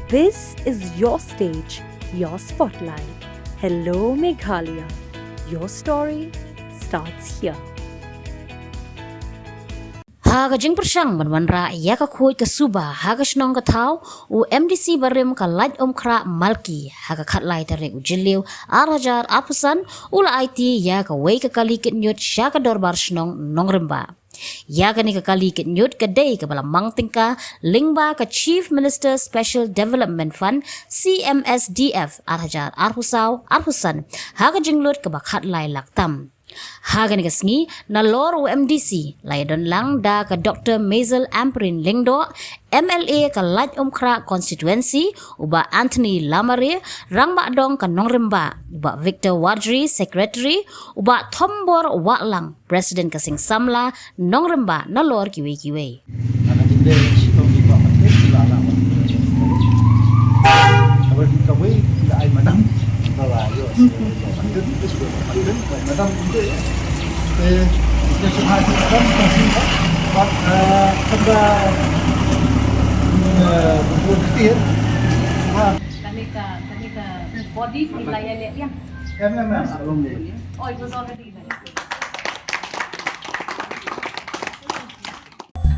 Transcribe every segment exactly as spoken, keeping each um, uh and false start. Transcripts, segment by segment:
This is your stage, your spotlight. Hello Meghalaya. Your story starts here. Ha ka jingpyrshang ban wanrah ïa ka khuid ka suba ha ka shnong ka thaw, u M D C barim ka Laitumkhrah Malki, ha ka khatlai tarik u Jylliew arhajar arphewsan, u la aiti ïa kawei ka kali kit ñiut sha ka dorbar shnong Nongrymbah. Ïa kane ka kali kit ñiut ka dei kaba la mang tyngka lyngba ka Chief Minister Special Development Fund, C M S D F, arhajar arphewsaw arphewsan, ha ka jinglut kaba khatlai lak tam. Ha kane ka sngi, nalor u M D C, la ïadon lang da ka Doctor Maisel Ampareen Lyngdoh, M L A ka Laitumkhrah Constituency, u Bah Anthony Lamare, Rangbah Dong ka Nongrymbah, u Bah Victor Warjri, Secretary, u Bah Thombor Wahlang, President ka Seng Samla Nongrymbah, nalor kiwei kiwei. Kane ka, kane ka body ki la ïaleh biang. Oh, it was already there.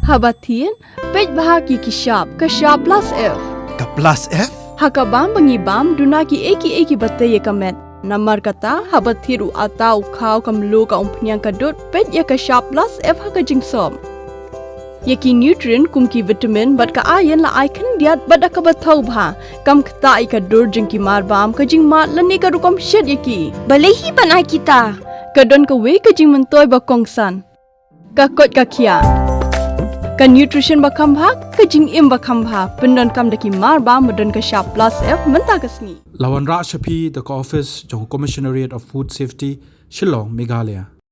Haba thied, peit bha ki ki shap, ka shap plus F. Ka plus F? Ha ka bam ba ngi bam, duna kiei kiei kiba tei ïa ka met. Namar kata, haba thied u atta, u khaw, ka mluh, ka umphniang, ka dud, peit ïa ka shap plus F ha ka jingsop. Ïa ki nutrient kum ki vitamin bad ka iron la ai khyndiat bad da kaba thaw bha. Kam ktah ïa ka dur jong ki marbam, ka jingmad lane ka rukom shet ïa ki. Balei hi ban ai kita? Ka don kawei ka jingmyntoi ba kongsan. Ka koit ka khiah. Ka nutrition ba kham bha, ka jingim ba kham bha. Pyndonkam da ki marbam ba don ka shap plus F mynta ka sngi. La wanrah sha phi da ka office jong Commissionerate of Food Safety, Shillong, Meghalaya.